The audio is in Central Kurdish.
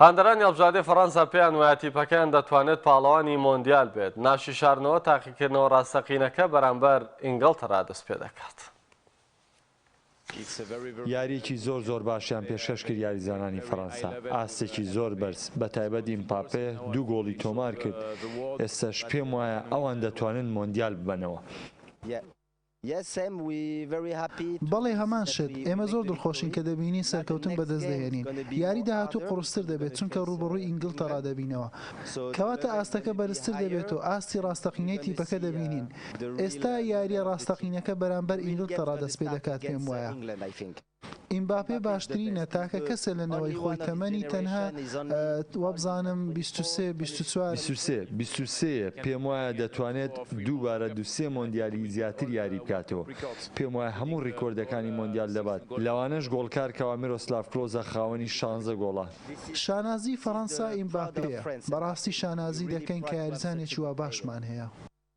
هاندەرانی هەڵبژاردەی فەڕەنسا پێیان وایە تیپەکەیان دەتوانێت پاڵەوانی مۆندیال بێت، ناشیشارنەوە تاقیکردنەوە ڕاستەقینەکە بەرامبەر ئینگڵتەرا دەستپێدەکات. یارییەکی زۆر زۆر باشیان پێشکەش کرد یاریزانانی فەرەنسا، ئاستێکی زۆر بەرز، بەتایبەت ئیمپاپێ دوو گۆڵی تۆمارکرد، ئێستەش پێموایە ئەوان دەتوانن مۆندیال ببەنەوە. بەڵێ هەمان شت، ئێمە زۆر دڵخۆشین کە دەبینین سەرکەوتن بەدەست دەهێنین، یاری داهاتوو قوڕستر دەبێت چونکە رووبەڕووی ئینگلتەڕا دەبینەوە، کەواتە ئاستەکە بەرزتر دەبێت و ئاستی راستەقینەی تیپەکە دەبینین، ئێستا یارییە راستەقینەکە بەرامبەر ئینگلتەڕا دەستپێدەکات پێموایە. ئیمباپێ باشترینە، تاکە کەسە لە نەوەی خۆی تەمەنی تەنها وابزانم 23، 24. 23، 23 یە، پێموایە دەتوانێت دووبارە دوو سێ مۆندیالی زیاتر یاری بکاتەوە، پێموایە هەموو ریکۆردەکانی مۆندیال دەبات، لەوانەش گۆڵکار کەوا میرۆسلاڤ کلۆزە خاوەنی شانزە گۆڵە. شانازی فەرەنسا ئیمباپێیە، بەڕاستی شانازی دەکەین کە یاریزانێکی وا باشمان هەیە.